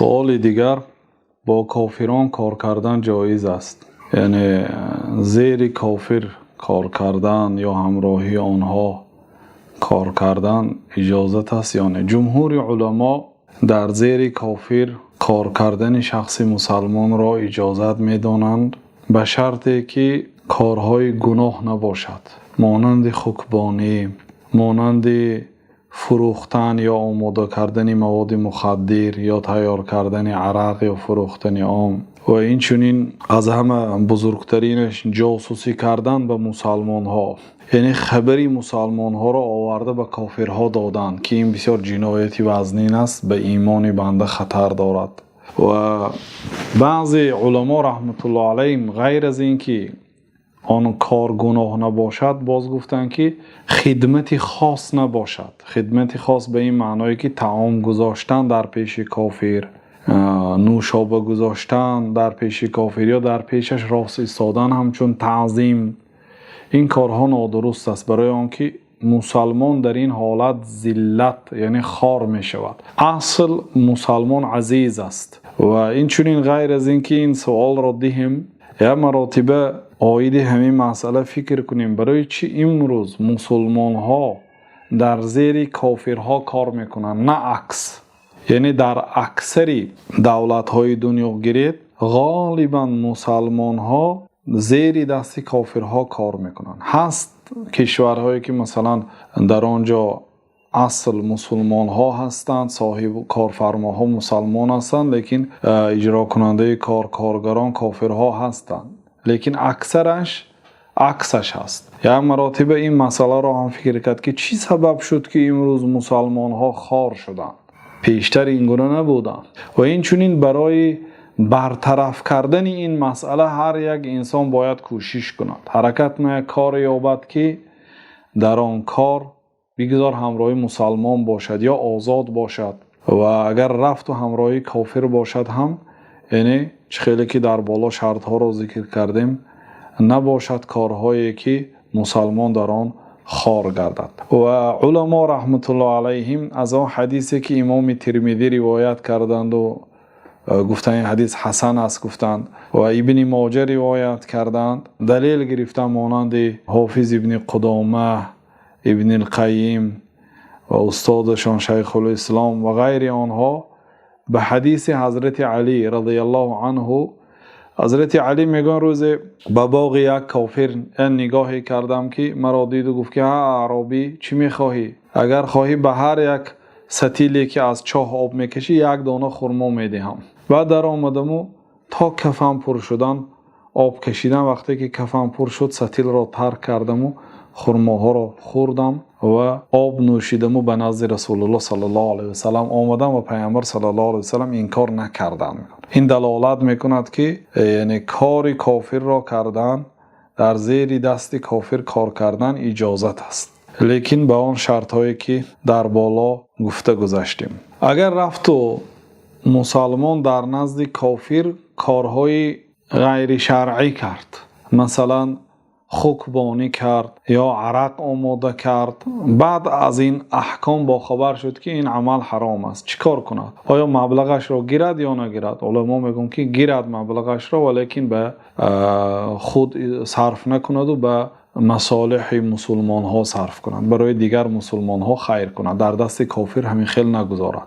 Суоли дигар: бо кофирон кор кардан ҷоиз аст, яъне зери кофир кор кардан ё ҳамроҳии онҳо кор кардан иҷозат аст ё не? Ҷумҳури уламо дар зери кофир кор кардани шахси мусулмонро иҷозат медонанд, ба шарте ки корҳои гуноҳ набошад, монанди хукбонӣ, монанди фурӯхтан ё омода кардани маводи мухаддир ё таҳия кардани арақ ё фурӯхтани он, ва инчунин аз ҳама бузургтаринаш ҷосусӣ кардан ба мусулмонҳо, яъне хабари мусулмонҳоро оварда ба кофирҳо додан, ки ин бисёр ҷинояти вазнин аст, ба имони банда хатар дорад. Ва баъзе уламо, раҳматуллоҳи алайҳим, ғайр аз инки он кор гуноҳ набошад, боз гуфтанд, ки хидмати хос набошад. Хидмати хос ба ин маъное ки таом гузоштан дар пеши кофир, нӯшоба гузоштан дар пеши кофир ё дар пешаш рост истодан ҳамчун таъзим, ин корҳо нодуруст аст, барои онки мусулмон дар ин ҳолат зиллат, яъне хор мешавад. Асл мусулмон азиз аст. Ва инчунин ғайр аз инки ин саволро диҳем, як маротиба оид ҳамин масъала фикр кунем: барои чӣ имрӯз мусулмонҳо дар зери кофирҳо кор мекунанд, на акс? Яъне дар аксари давлатҳои дунё гиред, ғолибан мусулмонҳо зери дасти кофирҳо кор мекунанд. Ҳаст кишварҳое ки масалан дар он ҷо асл мусулмонҳо ҳастанд, соҳиби корфармоҳо мусулмон ҳастанд, лекин иҷрокунандаи кор, коргарон кофирҳо ҳастанд, лекин аксараш аксаш ҳаст. Як маротиба ин масъаларо ҳам фикр кард, ки чӣ сабаб шуд, ки имрӯз мусулмонҳо хор шуданд? Пештар ингуна набуданд. Ва инчунин барои бартараф кардани ин масъала ҳар як инсон бояд кӯшиш кунад, ҳаракат кунад, кор ёбад, ки дар он кор бигзор ҳамроҳи мусулмон бошад ё озод бошад, ва агар рафту ҳамроҳи кофир бошад ҳам, яъне чӣ хеле ки дар боло шартҳоро зикр кардем, набошад корҳое ки мусулмон дар он хор гардад. Ва уламо, раҳматуллоҳи алайҳим, аз он ҳадисе ки имом Термизӣ ривоят карданд ва гуфтанд, ин ҳадис ҳасан аст гуфтанд, ва Ибни Моҷа ривоят карданд, далел гирифтанд, монанди Ҳофиз Ибни Қудома, Ибни Қайим ва устодашон Шайхулислом ва ғайри онҳо, ба ҳадиси Ҳазрати Алӣ разияллоҳу анҳу. Ҳазрати Алӣ мегӯянд: рӯзе ба боғи як кофир нигоҳе кардам, ки маро дид ва гуфт, ки ҳа аъробӣ, чӣ мехоҳӣ? Агар хоҳӣ, ба ҳар як сатиле ки аз чоҳ об мекашӣ, як дона хурмо медиҳам. Баъд даромадам ва то кафам пур шудан об кашидам. Вақте ки кафам пур шуд, сатилро тарк кардам ва хурмоҳоро хӯрдам ва об нӯшидам ва ба назди Расулуллоҳ саллаллоҳу алайҳи васаллам омадам, ва Паёмбар саллаллоҳу алайҳи васаллам инкор накарданд. Ин далолат мекунад, ки яъне кори кофирро кардан, дар зери дасти кофир кор кардан иҷозат аст, лекин ба он шартҳое ки дар боло гуфта гузаштем. Агар рафту мусулмон дар назди кофир корҳои ғайришаръӣ кард, масалан хукбонӣ кард ё арақ омода кард, баъд аз ин аҳком бохабар шуд, ки ин амал ҳаром аст, чӣ кор кунад? Оё маблағашро гирад ё нагирад? Уламо мегӯянд, ки гирад маблағашро, валекин ба худ сарф накунад ва ба масолиҳи мусулмонҳо сарф кунад, барои дигар мусулмонҳо хайр кунад, дар дасти кофир ҳамин хел нагузорад.